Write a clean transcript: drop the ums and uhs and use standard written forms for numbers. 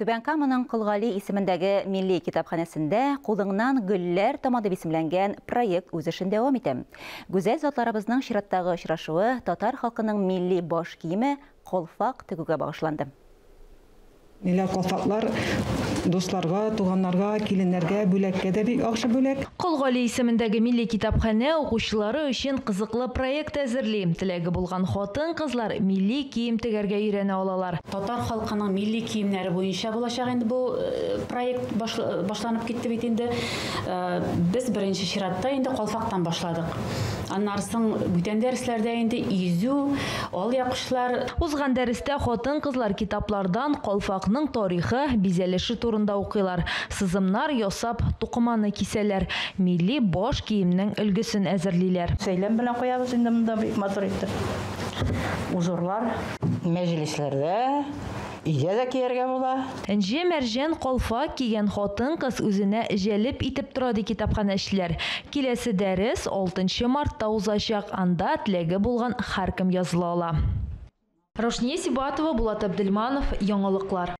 Түбән Каманың Кол Гали исемендәге Милли китапханәсендә Кулыңнан гөлләр тама дип исемләнгән проект үз эшен дәвам итә. Гүзәл затларыбызның чираттагы очрашуы татар халкының милли баш киеме калфак тегүгә багышланды. Менә калфаклар дусларга, туганнарга, киленнәргә бүләккә дә бик яхшы бүләк. Кол Гали исемендәге Милли китапханә укучылары өчен кызыклы проект әзерли. Теләге булган хатын-кызлар милли кием тегәргә өйрәнә алалар. Татар халкының милли киемнәре буенча булачак инде бу проект башланып китте бит инде. Без беренче чиратта инде калфактан башладык. Аннары соң бүтән дәресләрдә инде изү, алъяпкычлар. Узган дәрестә хатын-кызлар китаплардан калфакның тарихы, бизәлеше турында укыйлар, сызымнар ясап, тукыманы кисәләр, милли баш киемнең өлгесен әзерлиләр. Сәйлән белән куябыз инде монда бик матур итеп. Узорлар. Мәҗлесләрдә, өйдә дә кияргә була. Энҗе-мәрҗән калфак кигән хатын-кыз үзенә җәлеп итеп тора, ди китапханәчеләр. Киләсе дәрес алтынчы мартта узачак, анда теләге булган һәркем языла ала. Раушния Сибатова, Булат Абделманов, Яңалыклар.